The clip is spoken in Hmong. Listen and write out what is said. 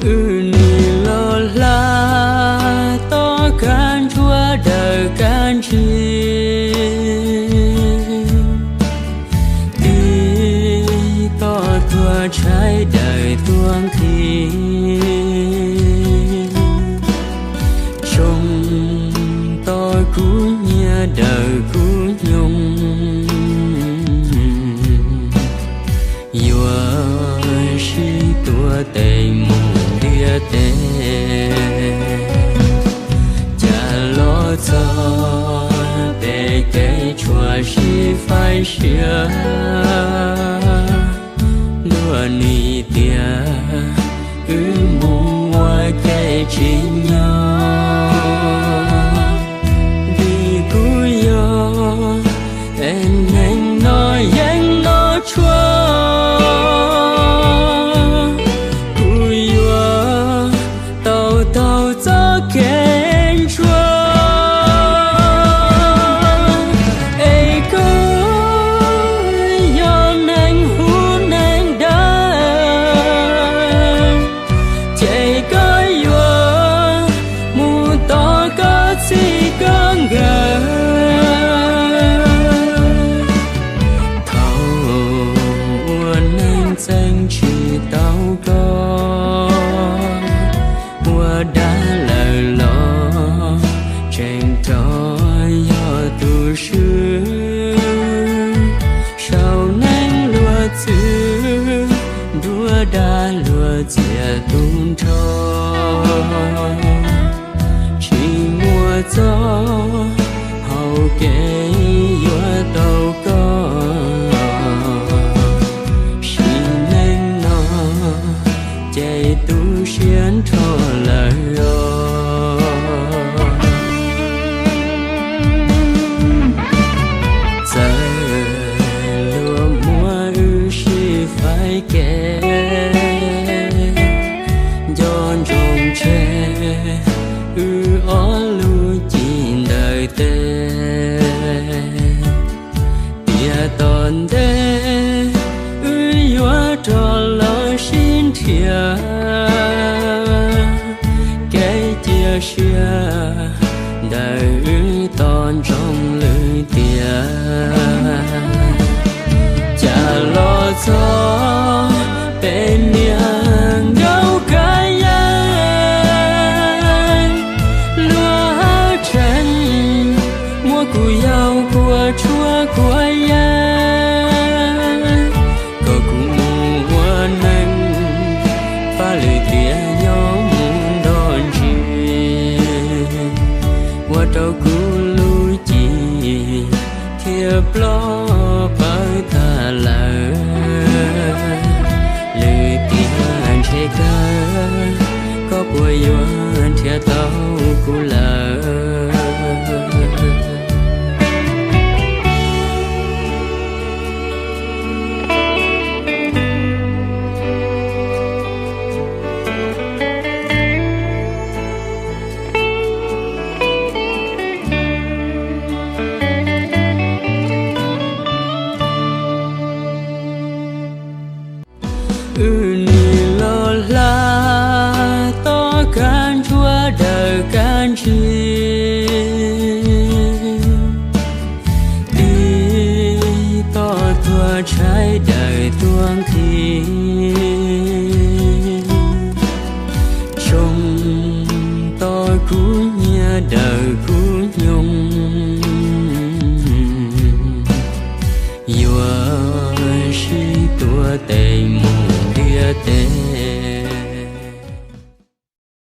Wb nim los hla, toj kab ntsuab daws kab ntsig, tig toj tuag tshaib daws tuag nqhis, tsoo toj kub hnyiab daws kub nyoog, yuav sib tua tes mus ntiaj teb. Cas los txog peb kev tshuav sib faib siab, luag nim tias wb mus ua ke tsis nyob, vim kuv yog es neeg no yeej noj tshuaj, kuv yuav tau taug txoj kev ntsuag. Es koj yog neeg huv neeg daws, ces koj yuav mus tos koj txij koj nkawm. Thaum ua neeg txeeb tsis tau koj, ua dab lawm los tseem rov yog tus swb. Sau neeg luag txwv, nruab dab luag txiav tu nrho, tsis muaj txoj hau kev yuav tau koj. Sim neej no ces tu siab nrho lawm os. Txawm luag muab wb sib faib kev, nco ntsoov tseg wb ob lub cim ntawm tes. Tiam tom ntej wb yuav rov los sib nrhiav, kev cia siab ntawm wb tos ntsoov lwm tiam. Cas los txog peb niag nkauj kab yeeb, luag haj tseem muab kuv yau kua tshuab kua yeeb, kom kuv mus ua neeg, faj lwm tiam nyob mus nrog ntsis, ua rau kuv lub cim thiaj ploj pawv tag lawm. Lwm tiam ntshe kawg koj puas yuav nrhiav tau kuv lawm. Wb nim los hla, toj kab ntsuab daws kab ntsig, tig toj tuag tshaib daws tuag nqhis, tsoo toj kub hnyiab daws kub nyoog, yuav sib tua tes mus ntiaj teb.